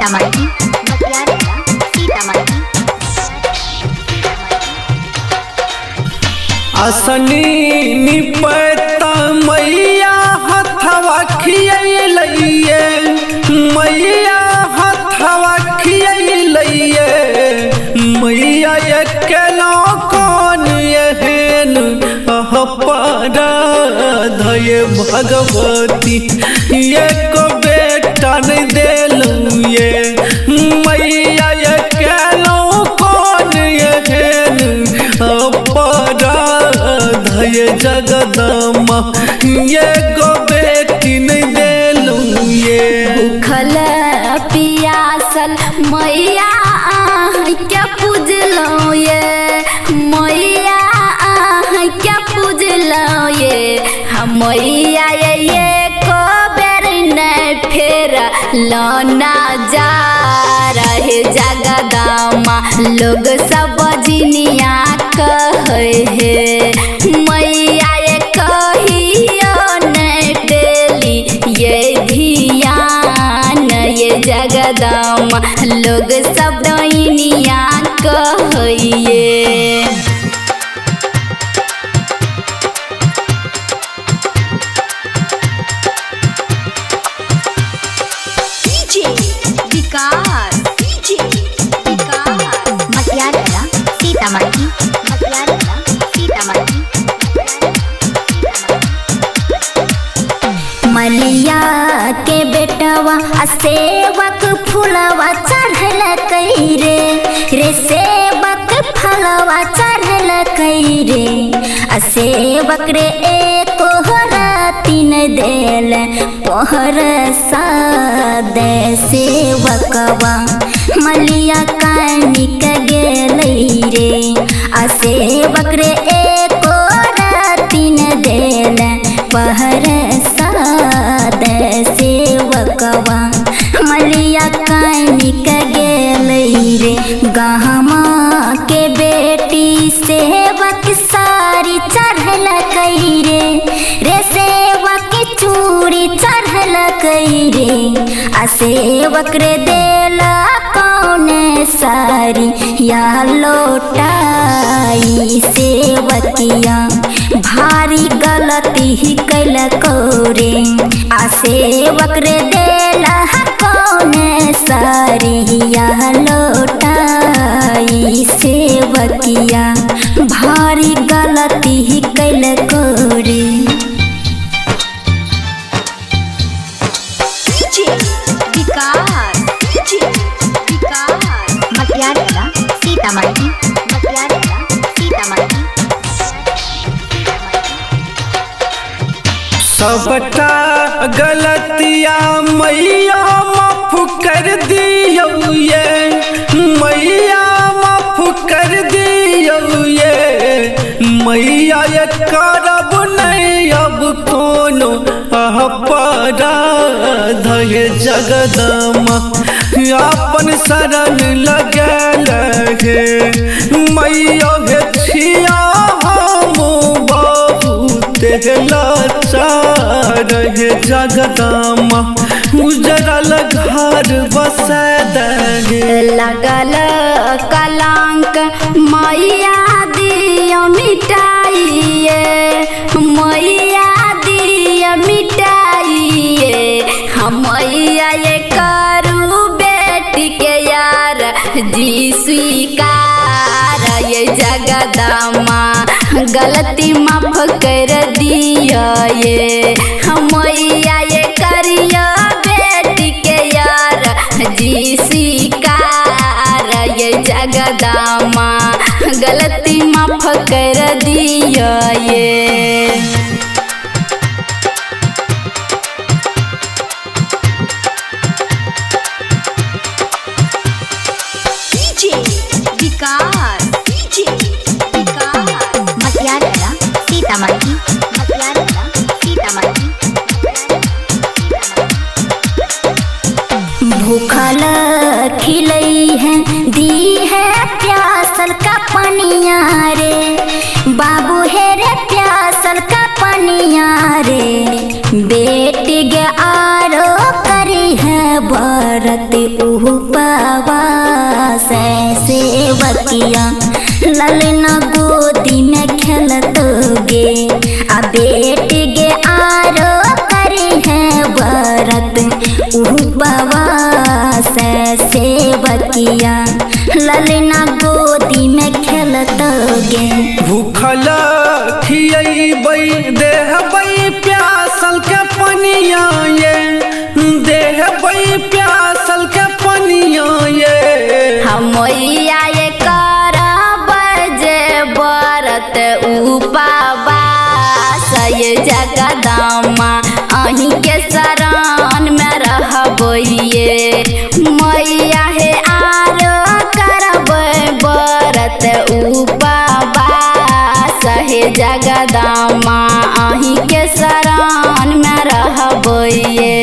सीतामढ़ी मटियारा सीतामढ़ी। असनी निपता मैया हथवा खियैलैये, मैया हथवा खियैलैये, मैया अकेला कौन एहन अपराध ये भगवती, एक बेटा नहीं देलू ये मैया अकेला कौन एहन अपराध ये जगदम्बा, एक बेटी नहीं देलू ये। भूखल पियासल मैया के पूजलौं ये, मैया के पूजलौं ये, हम मैया ये को बेर नहीं फेर लौना जा रहे जगदम्बा, लोग सब जिनिया कहे हे मैया ये कहियो नहीं देली ये धियान ये जगदम्बा, लोग सब डोइनिया कहिए। डीजे विकास डीजे विकास मटियारा सीतामढ़ी मटियारा सीतामढ़ी। मलिया के बेटवा सेवक फूलवा चढ़ल रे, रे सेवक फलवा चढ़ल रे, आ सेवक रे एक तीन देल पहर सादे सेवकवा, मलिया कानिक गेल रे, आ सेवक रे एक तीन देल पहर सादे सेवकवा, मलिया कानिक गेल रे। गहमा के बेटी सेवक सारी चढ़ल रे, रे सेवक चूड़ी चढ़ल रे, आ सेवक रे देला कौन सारी या लोटाई सेवकिया, भारी गलती कैलको रे, आ सेवक रे देला कौन सारी या लोटाई सेवकिया, भारी गलती कैलको रे। डीजे विकास डीजे विकास मटियारा सीतामढ़ी मटियारा सीतामढ़ी। सबटा गलतिया मैया माफ कर दियौ ये, मैया माफ कर दियौ ये, मैया ये करब नहीं अब कोनो अपराध ये जगदम्बा, अपन शरण लगल हे मैया हे छिया हम बहुत लाचार हे जगदम्बा, उजरल घर बसै दे। लगल कलंक मैया दिया मिटाइए, मैया दिया मिटाइए, हम मैया ये करू बेटी के यार जी स्वीकार ये जगदम्बा, गलती माफ कर दिया ये, हम मैया ये करिया बेटी के यार जी स्वीकार ये जगदम्बा, गलती माफ कर दिया ये। डीजे विकास डीजे विकास मटियारा सीतामढ़ी मटियारा सीतामढ़ी। भूखल खिलई है दी है प्यासल का पनिया रे, बाबू हे रे प्यासल का पनिया रे, बेटी गे आरो करी है बरत उपवास सेवकिया ललना गोदी में खेलत गे आ बेट गे आरो करे है व्रत उपवास सेवकिया ललना गोदी में खेलत गे। भूखल खियबै देहबै प्यासल के पनिया ये, देहबै प्यासल के पनिया ये। हम मैया ये करब जे व्रत उपवास ये जगदम्बा अहीं के शरण में रहबैये। मैया हे आरो करब व्रत उपवास हे जगदम्बा अहीं के शरण में रहबैये।